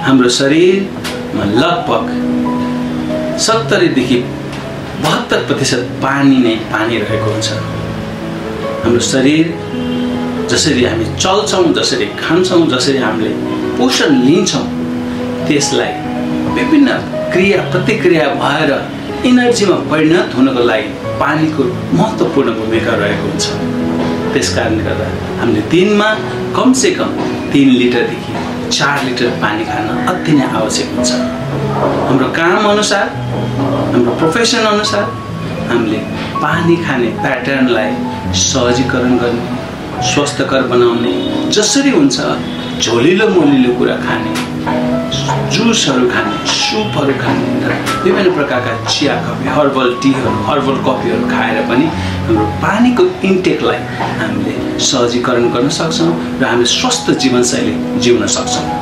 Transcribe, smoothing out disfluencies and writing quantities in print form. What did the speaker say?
हाम्रो शरीरमा लगभग 70 देखि 72% पानी नै पानी रहेको हुन्छ। हाम्रो शरीर जसरी हामी चल्छौँ, जसरी खान्छौँ, जसरी हामीले पोषण लिन्छौँ, त्यसलाई विभिन्न क्रिया प्रतिक्रिया भएर एनर्जीमा परिणत हुनको लागि पानीको महत्त्वपूर्ण भूमिका रहेको हुन्छ। त्यसकारणले गर्दा हामीले दिनमा कमसेकम 3 लिटरदेखि 4 लिटर पानी खान अति नै आवश्यक हुन्छ। हाम्रो काम अनुसार, हाम्रो प्रोफेसन अनुसार हामीले पानी खाने प्याटर्नलाई सहजीकरण गर्ने, स्वस्थकर बनाउने, जसरी हुन्छ झोलिलो मोलिलो कुरा खाने, जुसहरू खाने, सुपहरू खाने र विभिन्न प्रकारका चिया कफी, हर्बल टीहरू, हर्बल कफीहरू खाएर पनि हाम्रो पानीको इन्टेकलाई हामीले सहजीकरण गर्न सक्छौँ र हामीले स्वस्थ जीवनशैली जिउन सक्छौँ।